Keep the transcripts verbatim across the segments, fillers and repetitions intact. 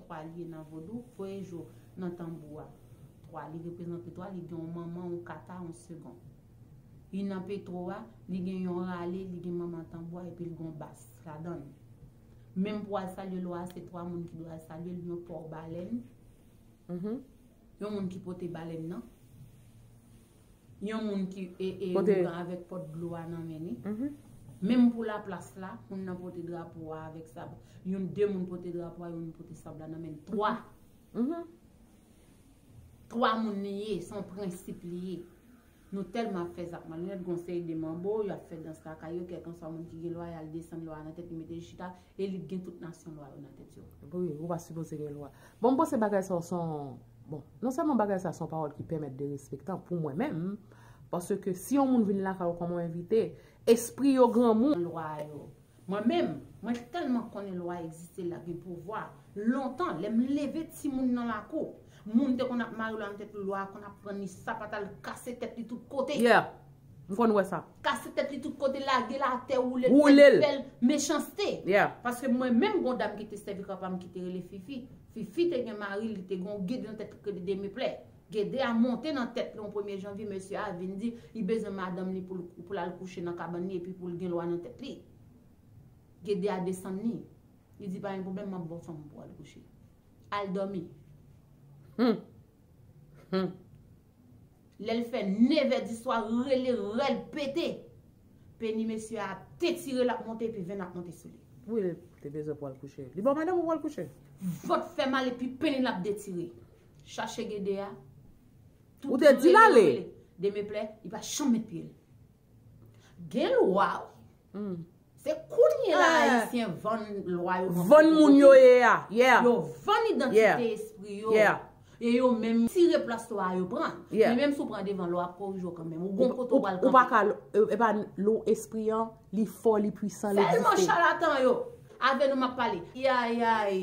Twa li ye nan vodou, voye je w nan tanbou a. Twa, li reprezante twa, li gen yon manman, yon kata, yon segon. Li nan petwo a, li gen yon rale, li gen manman tanbou a, epi li gen yon bas ladan l. Menm pou al salye lwa a, se twa moun ki dwe al salye l, yon pò balèn, yon moun ki pote balèn nan, yon moun ki e, e ougan avèk pòt dlo a nan men li. Menm pou laplas la, moun nan pote drapo a avèk sab. Yon de moun pote drapo a, yon moun pote sab la nan men li. Twa. Twa moun li ye, se yon prensip li ye. Nou tèlman ap fè zak malonèt, gon seri de manbo, y ap fè dans lakay yo, kèlkanswa moun ki gen lwa, y al desann lwa nan tèt li, mete l chita, elit gen tout nasyon lwa yo nan tèt yo. Wi, ou pa sipoze gen lwa. Bon, m panse bagay sa se yon, bon, non sèlman bagay sa se yon pawòl ki pèmèt derespektan pou mwen menm, paske si yon moun vin lakay ou kòm yon envite, espri yo granmoun. Lwa yo. Mwen menm, mwen tèlman konnen lwa egziste, l gen pouvwa. Lontan, lè m leve timoun nan lakou, moun te konn ap mare lwa nan tèt li, lwa konn ap pran li sapat al kase tèt li tout kote. Yeah. M konn wè sa. Kase tèt li tout kote, lage l atè, woule l, fè l mechanste. Yeah. Paske mwen menm, gon dam ki te sèvi kò pa m ki te rele Fifi. Fifi te gen mari, li te gen yon gede nan tèt li ki rele Demeplè. Gede a monte nan tèt li yon premye janvye, mesye a vin di li bezwen madanm li pou l, pou l al kouche nan kabann li epi pou l gen lwa nan tèt li. Gede a desann li. Li di, "Pa gen pwoblèm, m ap ba w fanm pou w al kouche. Al dòmi." Hmm. Hmm. Lè l fè nevè di swa, rele rèl pete. Peni mesye a detire l ap monte epi venn ap monte sou li. Wi, li te bezwen pou al kouche. Li ba w madanm ou pou al kouche? Vant fè mal epi peni l ap detire. Chache gede a. Ou te di l ale. Demeplè, li pa janm met pye l. Gen lwa, wi. Se kounye la Ayisyen vann lwa yo. Vann moun yo ye a. Yeah. Yo vann idantite espri yo. Yeah. E yo menm tire plas lwa yo pran. Yeah. Men menm si w pran devan, lwa ap korije w kanmenm. Ou gon kote w pral kanpe. Ou pa ka, e pa lou espri an, li fò, li pwisan, li egziste. Sèlman chalatan yo. Avè nou m ap pale. Yayay.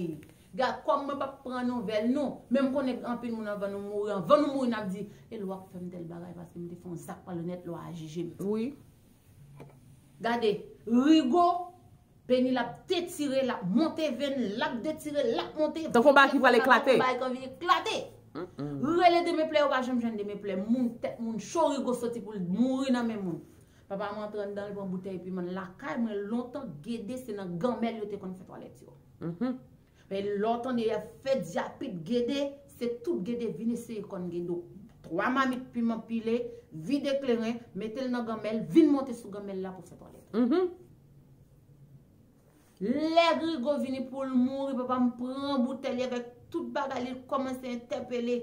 Gad kòm mwen p ap pran nouvèl nou. Men m konnen anpil moun anvan nou mouri, anvan nou mouri n ap di, e lwa k fè m tèl bagay paske m te fè yon zak malonèt, lwa a jije m. Wi. Gade, Rigo, peni l ap detire, l ap monte venn, l ap detire, l ap monte. Tankou yon bagay ki pral eklate. Tankou yon bagay ki anvi eklate. Rele Demeplè, yo pa janm jwenn Demeplè. Moun tèt moun cho, Rigo soti pou l mouri nan men moun. Papa m antre anndan, l pran boutèy piman. Lakay mwen, lontan, gede se nan ganmèl yo te konn fè twalèt yo. Men lè w tande y ap fè dyapit gede, se tout gede vin eseye kòn gede w. Twa mamit piman pile, vide kleren, mete l nan ganmèl, vin monte sou ganmèl la pou fè twalèt. Lè Rigo vini pou l mouri, papa m pran boutèy li avèk tout bagay li, l kòmanse entèpele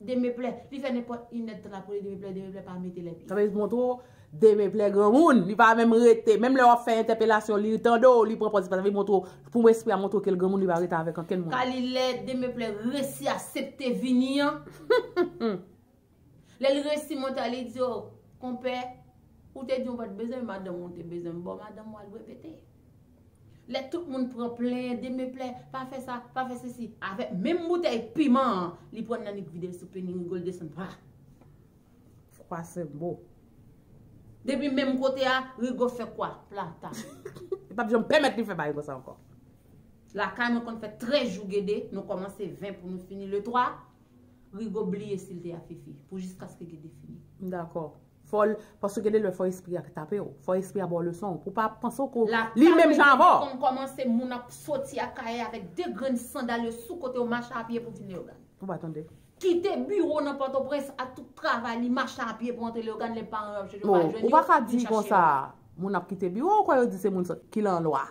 Demeplè. Li fè nenpòt inèdtan l ap rele Demeplè, Demeplè pa mete lèpye. Sa vle di montre w, Demeplè granmoun, li pa menm rete. Menm lè w ap fè entèpelasyon, li tande w, li pran pòz li pa t anvi montre w. Pou espri a montre w ke l granmoun, li pa rete avèk ankenn moun. Kali lè Demeplè resi aksepte vini an. Lè l resi monte a, li di, "O, konpè, ou te di w pa t bezwen madanm ou, ou te bezwen m ba w madanm ou al repete." Lè tout moun pran plen, Demeplè, pa fè sa, pa fè sesi. Avèk menm boutèy piman an, li pran nan li k vide l sou peni Rigo, l desann, pa. Kwa se mo. Depi menm kote a, Rigo fè kwa, plata. Li p ap janm pèmèt li fè bagay konsa ankò. Lakay mwen konn fè trèz jou gede, nou kòmanse ven pou nou fini le twa. Rigo bliye si l te a Fifi, pou jiskaske gede fini. Dakò. Fò l, paske gen de lè fò espri a tape w. Fò espri a ba w leson. Pou pa panse w ko li menm jan avè w. Konn kòmanse, moun ap soti a Kayè avèk de grenn sandal yo sou kote yo, mache a pye pou vin Leyogàn. Ou pa tande. Kite biwo nan Pòtoprens ak tout travay li, mache a pye pou antre Leyogàn, lè paran yo ap chèche yo pa jwenn yo, vin chache yo. Ou pa ka di konsa. Moun ap kite biwo, ou kwè yo di se moun sòt ki lan lwa.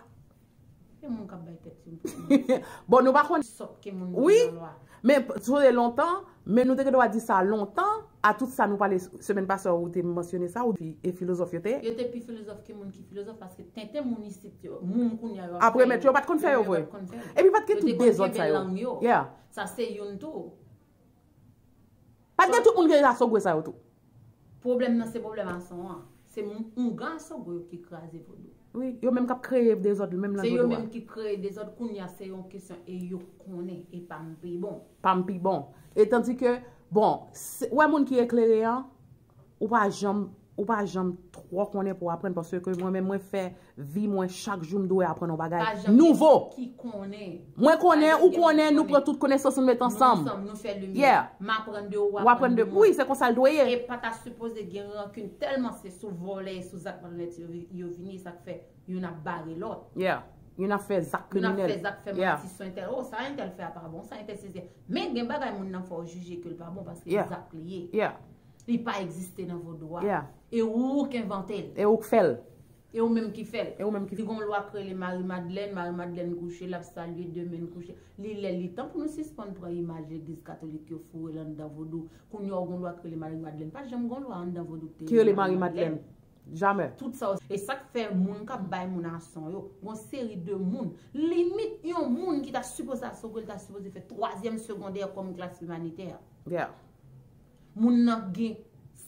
Gen moun k ap bay tèt yo. Bon, nou pa konn. Sòt ke moun wi, gen nan lwa. Men sonje lontan, men nou te gen dwa di sa lontan, a tout sa nou pale semèn pase, ou te mansyone sa, ou di, e filozòf yo te ye? Yo te pi filozòf ke moun ki filozòf, paske tenten moun isit yo, moun kounye a yo ap fè yo. Apre mèt yo pa t konn fè yo vre. Yo pa t konn fè yo. Epi pa t gen tout dezòd sa yo. Yo te konn kenbe lang yo. Yeah. Sa se youn tou. Pa t gen tout moun ki te asogwe sa yo tou. Pwoblèm nan se pwoblèm asongan. Se m-, oungan asogwe yo ki kraze vodou. Wi, yo menm k ap kreye dezòd menm nan vodou a. Se yo menm ki kreye dezòd, kounye a se yon kesyon e yo konnen e pa m pi bon. Pa m pi bon. E tandi ke, bon, se, wè moun ki eklere an, ou pa janm, ou pa janm twò konnen pou aprann, paske mwen menm mwen fè vi mwen, chak jou m dwe aprann yon bagay nouvo. Ki konnen. Mwen konnen, ou konnen, nou pran tout konesans nou met ansanm. Nou fè limyè. M aprann de ou, ou aprann de mwen. Wi, se konsa l dwe ye. E pa ta sipoze gen rankin, tèlman se sou vòlè e sou zak malonèt yo, yo vini, sa k fè youn ap bare lòt. Yeah. Youn ap fè zak kriminèl. Youn ap fè zak, fè manti sou entèl. Oh, sa entèl fè a pa bon, sa entèl se se. Men gen bagay moun nan fè w jije ke l pa bon paske se zak li ye. Yeah. Li pa egziste nan vodou a. Yeah. E ou k envante l. E ou k fè l. E ou menm ki fè l. E ou menm ki fè l. Li gon lwa k rele Mari Madlèn, Mari Madlèn kouche, l ap salye, demen l kouche. Li lè li tan pou nou sispann pran imaj legliz katolik yo foure l anndan vodou. Kounye a ou gon lwa k rele Mari Madlèn. Pa janm gon lwa anndan vodou ki te rele Mari Madlèn. Jamè. Tout sa yo, e sa k fè moun k ap bay moun ason yo, gon seri de moun, limit yon moun ki ta sipoze asogwe, li ta sipoze fè twazyèm segondè kòm klas imanitè. Yeah. Moun nan gen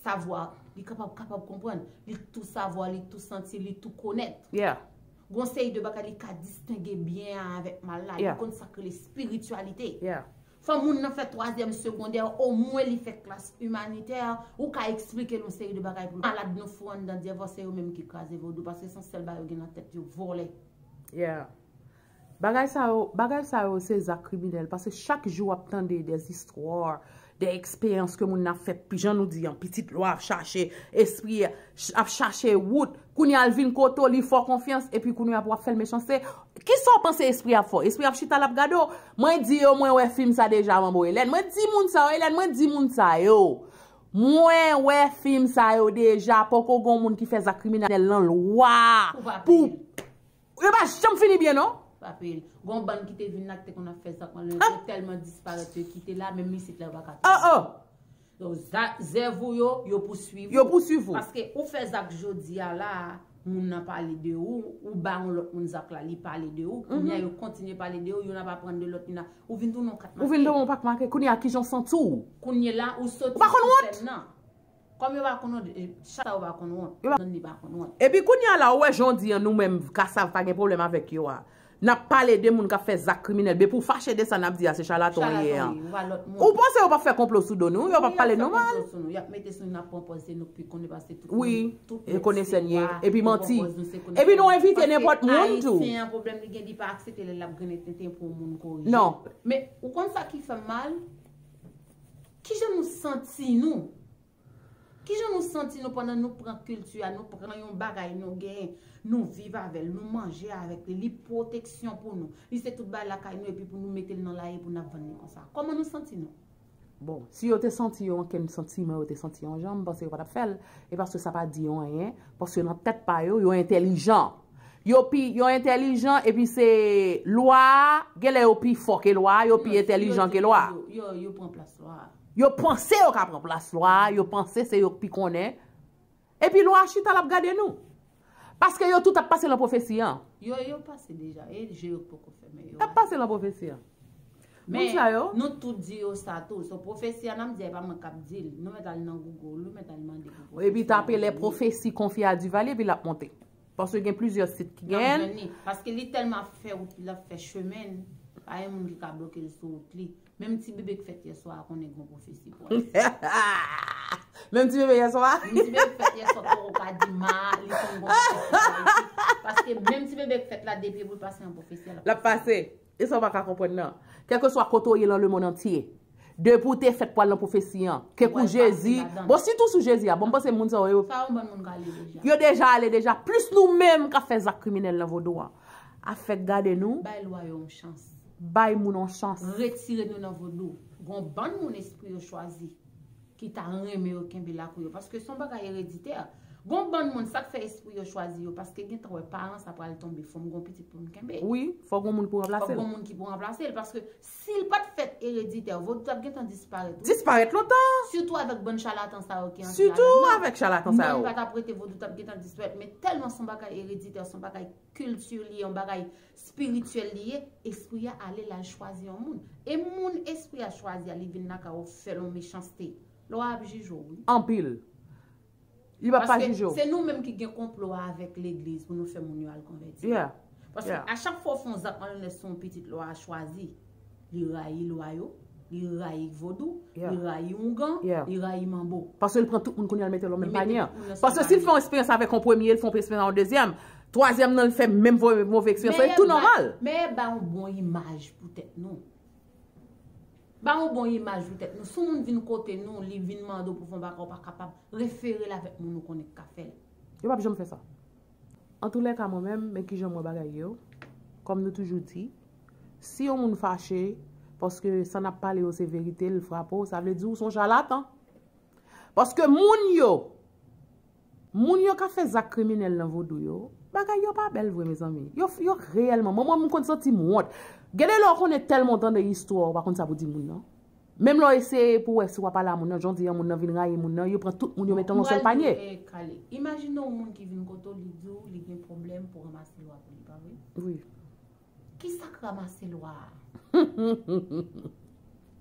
savwa, li kapab, kapab konprann, li tou savwa, li tou santi, li tou konèt. Yeah. Gon seri de bagay li ka distenge byen an avèk mal la, li konn sa k rele espirityalite. Yeah. Fò moun nan fè twazyèm segondè, omwen li fè klas imanitè, ou ka eksplike l yon seri de bagay pou l. Malad nou fou anndan dyèvò, se yo menm ki kraze vodou, paske se yon sèl bagay yo gen nan tèt yo, vòlè. Yeah. Bagay sa yo, bagay sa yo se zak kriminèl, paske chak jou w ap tande des histoires, de eksperyans ke moun nan ap fè, jan nou di an, pitit lwa ap chache, espri ap chache wout, kounye a l vin kote w, li fè w konfyans, epi kounye a pou w ap fè l mechanste. Kisa w panse espri ap fè w? Espri ap chita, l ap gade w. Mwen di yo, mwen wè fim sa deja, manbo Elèn. Mwen di moun sa yo, Elèn, mwen di moun sa yo. Mwen wè fim sa yo deja, poko gon moun ki fè zak kriminèl nan lwa pou Yo pa janm fini byen, non. Pa peye l. Gon bann ki te vin la, ki te konn ap fè zak malonèt, yo tèlman disparèt, yo kite la, menm isit la, yo pa ka tounen. Oh, oh. Donk, za- zèv ou yo, yo pouswiv ou. Yo pouswiv ou. Paske ou fè zak jodi a la, moun nan pale de ou, ou ba yon lòt moun zak la, li pale de ou, kounye a yo kontinye pale de ou, youn ap aprann de lòt, youn ap, ou vin tounen yon kat make. Ou vin tounen yon kat make, kounye a kijan w santi w? Kounye la, ou soti sou sèn nan. Kòm yo pa konn wont, e, chak sa yo pa konn wont, yo pa, non, li pa konn wont. Epi kounye a la, ou wè jan w di an, nou menm, Kasav pa gen pwoblèm avèk yo a. N ap pale de moun k ap fè zak kriminèl, men pou fache de sa n ap di a, se chalatan w ye an. Ou panse yo p ap fè konplo sou do nou? Yo p ap pale nou mal? Wi, y ap fè konplo sou nou, y ap mete sou nou, n ap pran pòz se nou k pi konnen paske tout moun, tout nèg se wa, yo pran pòz nou se konnen. Epi manti. Epi nou envite nenpòt moun tou. Paske Ayisyen an, pwoblèm li gen, li pa aksepte lè l ap grennen tenten pou yon moun korije. Non. Men, ou konn sa ki fè m mal? Kijan nou santi nou? Kijan nou santi nou pandan nou pran kilti a, nou pran yon bagay nou genyen, nou viv avè l, nou manje avèk li, li pwoteksyon pou nou, li se tout bagay lakay nou, epi pou nou mete l nan lari pou n ap vann li konsa? Kòman nou santi nou? Bon, si yo te santi yo ankenn santiman, yo te santi yon jan, m panse yo pa t ap fè l. E paske sa pa di yo anyen, paske nan tèt pa yo, yo entèlijan. Yo pi, yo entèlijan, epi se lwa a, genlè yo pi fò ke lwa a, yo pi entèlijan ke lwa a. Yo, yo pran plas lwa a. Yo panse yo ka pran plas lwa a, yo panse se yo k pi konnen. Epi lwa a chita, l ap gade nou. Paske yo tout ap pase lan pwofesi an. Yo, yo pase deja. E je yo k poko fèmen yo. Y ap pase lan pwofesi an. Moun sa yo. Men, nou tout di yo sa tou. So, pwofesi a, n ap di, e pa mwen k ap di l. Nou mèt al nan Google, nou mèt al mande pou pwofesi a. Epi tape les prophéties confiées à Duvalier, epi l ap monte. Paske gen plizyè sit ki gen. N ap jwenn li. Paske li tèlman ap fè wout li, l ap fè chemen, pa gen moun ki ka bloke l sou wout li. Menm ti bebe k fèt yè swa a konnen gon pwofesi pou al. Menm ti bebe yè swa? Menm ti bebe k fèt yè swa poko ka di ma, li konn gon pwofesi pou al. Paske menm ti bebe k fèt la, depi pou l pase nan pwofesi a, l ap pase. L ap pase. E sa w pa ka konprann nan. Kèlkeswa kote w ye lan lemonn antye, depi w te fèt pral nan pwofesi an, kèk ou Jezi. Bon, sitou sou Jezi a. Bon, m panse moun sa yo, yo deja ale deja. Plis nou menm k ap fè zak kriminèl nan vodou an. Afèk gade nou. Bay lwa yo yon chans. Bay moun yon chans. Retire nou nan vodou. Gon bann moun espri yo chwazi ki ta renmen yo kenbe lakou yo. Paske se yon bagay ereditè. Gon bann moun, sa k fè espri yo chwazi yo, paske gentan wè paran sa pral tonbe, fò m gon pitit pou m kenbe. Wi, fò gon moun pou ranplase l. Fò gon moun ki pou ranplase l, paske si l pa t fèt ereditè, vodou t ap gentan disparèt, wi. Disparèt lontan. Sitou avèk bann chalatan sa yo ki antre ladan l. Sitou avèk chalatan sa yo. Moun pa t ap rete, vodou t ap gentan disparèt, men tèlman se yon bagay ereditè, se yon bagay kilti li ye, yon bagay espirityèl li ye, espri a ale l al chwazi yon moun. E moun espri a chwazi a, li vin lakay ou fè l yon mechanste. Lwa ap jije w, wi. Anpil. Li p ap pa jije w. Paske se nou menm ki gen konplo a avèk legliz pou nou fè moun yo al konvèti. Yeah. Paske a chak fwa w fè yon zak malonèt sou yon pitit lwa a chwazi, li rayi lwa yo, Li rayi vodou, Yeah. Li rayi oungan, Yeah. Li rayi manbo. Paske l pran tout moun kounye a l mete l nan menm Li mete panye. tout moun nan Paske menm si l fè yon panye. Eksperyans avèk yon premye, l fè yon Eksperyans avèk yon dezyèm, twazyèm nan l fè menm move, move eksperyans. Men Se tou ba- nòmal. Men ba yon bon imaj pou tèt nou. Ba yon bon imaj pou tèt nou. Si yon moun vin kote nou, li vin mande w pou fè yon bagay ou pa kapab, refere l avèk moun ou konnen k ka fè l. Yo p ap janm fè sa. Antoulèka, mwen menm, men kijan m wè bagay yo. Kòm nou toujou di, si yon moun fache, paske sa n ap pale yo se verite, l frape w, sa vle di ou se yon chalatan. Paske moun yo, moun yo ka fè zak kriminèl nan vodou yo, bagay yo pa bèl vre, mezanmi. Yo, yo reyèlman, mwen, mwen, m konn santi m wont. Gen de lè w konnen tèlman w tande istwa, ou pa konn sa pou di moun nan. Menm lè w eseye pou wè si w ap pale a moun nan, jan w di an, moun nan vin rayi moun nan, yo pran tout moun yo mete nan yon sèl panye. Imajine yon moun ki vin kote w, li di w li gen pwoblèm pou ranmase lwa pou li, pa vre? Wi. Kisa k ranmase lwa a?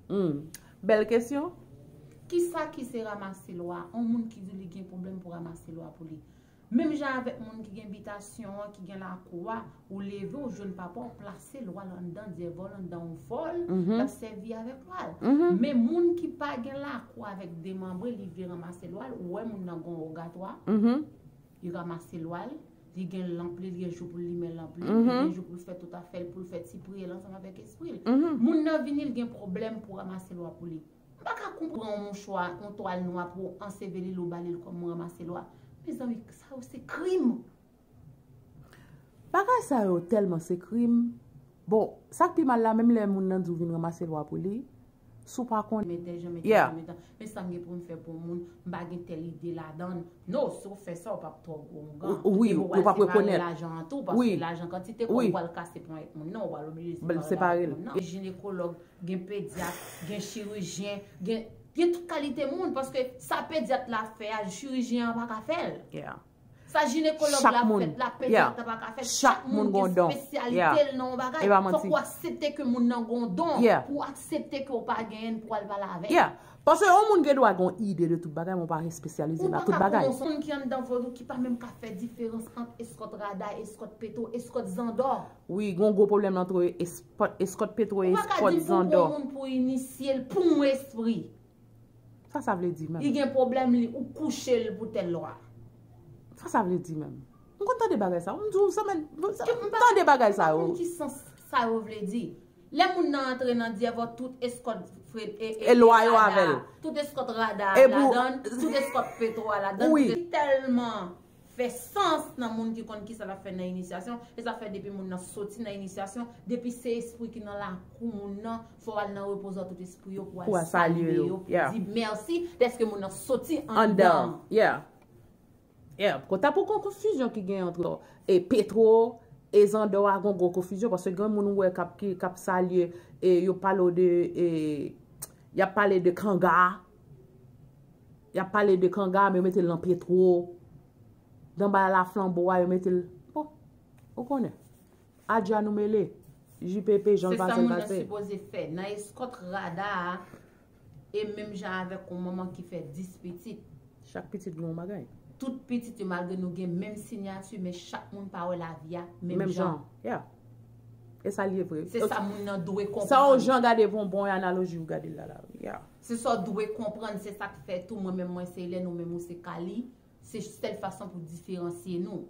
Hmm. Bèl kesyon. Kisa ki se ranmase lwa a? Yon moun ki di li gen pwoblèm pou ranmase lwa pou li. Menm jan avèk moun ki gen bitasyon an, ki gen lakou a, ou leve, ou jwenn papa, ou plase lwa l anndan, dyèvòl anndan yon vòl, Mhm. l ap sèvi avèk lwa l. Mhm. Men moun ki pa gen lakou avèk demanbre, li vle ranmase lwa l, ou wè moun nan gen yon ogatwa, Mhm. li ranmase lwa l, li gen lanp li, li gen jou pou l limen lanp li, Mhm. li gen jou pou l fè tout afè l, pou l fè ti priyè l ansanm avèk espri l. Mhm. Moun nan vini, li gen pwoblèm pou ranmase lwa pou li. M pa ka konprann yon mouchwa, yon twal nwa pou anseveli l ou ba li l kòm ranmase lwa. Mezanmi, sa yo se krim. Bagay sa yo tèlman se krim. Bon, sa k pi mal la, menm lè moun nan di w vin ranmase lwa pou li, si w pa konnen. Mete jan, mete Yeah. jan, mete jan. Men sa m gen pou m fè pou moun, m pa gen tèl ide ladan l. Non, si w fè sa, w p ap twò gwo oungan. Wi, Epi w yo p ap pral separe rekonèt. Lajan an tou, paske Wi. Lajan kantite kòb Wi. ou pral kase pran avèk moun nan, ou pral oblije Bèl separe separe avèk l. Moun nan. Gen jinekològ, gen pedyat, gen chirijyen, gen, gen tout kalite moun, paske sa pedyat la fè a, chirijyen an pa ka fè l. Yeah. Sa jinekològ Chak la moun. Fèt la, Yeah. pedyat la pa ka fè l. Chak moun gen yon don. Espesyalite Yeah. l nan yon bagay. E pa Fòk manti. Ou aksepte ke moun nan gen yon don. Yeah. Pou w aksepte ke w pa genyen l, pou w al pale avè l. Yeah. Paske yon moun gen dwa gen yon ide de tout bagay, men w pa espesyalize Ou nan pa tout ka bagay. Konprann yon moun ki anndan vodou ki pa menm ka fè diferans ant eskòt rada, eskòt petwo, eskòt zandò. Wi, gen yon gwo pwoblèm ant eskòt, eskòt petwo e Ou pa ka eskòt di m pou zandò. Pran moun pou inisye l pou yon espri. Sa sa vle di menm? Li gen pwoblèm li, ou kouche l pou tèl lwa. Sa sa vle di menm? M konn tande bagay sa. M di w sa menm. M pa Tande bagay sa konn yo. Ki sans sa yo vle di. Lè moun nan antre nan dyèvò, tout eskòt fre- e, E lwa yo rada, avè l. Tout eskòt rada E a pou- ladan, tout eskòt petwo a ladan. Wi. Li tèlman fè sans nan moun ki konn ki sa l ap fè nan inisyasyon. E sa fè depi moun nan soti nan inisyasyon, depi se espri ki nan lakou moun nan, fò w al nan repoze tout espri yo pou Pou al al salye salye yo. Yo, pou Yeah. Di mèsi dèske moun nan soti Anndan. anndan. Yeah. Yeah. Kòm ta pou gen konfizyon ki gen ant e petwo, e zandò a, gen gwo konfizyon, paske gen moun ou wè k ap, ki, k ap salye, e yo pale w de, e, y ap pale de kanga, y ap pale de kanga, men yo mete l nan petwo, dan bay la flanbo a, yo mete l, bon, ou konnen. Adja nou mele, J P P, jan l Se sa pase, l moun nan pase. Sipoze fè. Nan eskòt rada a, e menm jan avèk yon manman ki fè dis pitit. Chak pitit gen yon bagay. Tout pitit yo, malgre nou gen menm siyati, men chak moun pa wè lavi a menm Menm jan. Jan. Yeah. E sa l ye vre. Se sa moun nan dwe konprann. Sa yon jan gade bonbon e analoji ou gade l la la. Yeah. Se sa w dwe konprann, se sa k fè tou mwen menm mwen se Elèn, ou menm ou se Kali. Se sèl fason pou diferansye nou.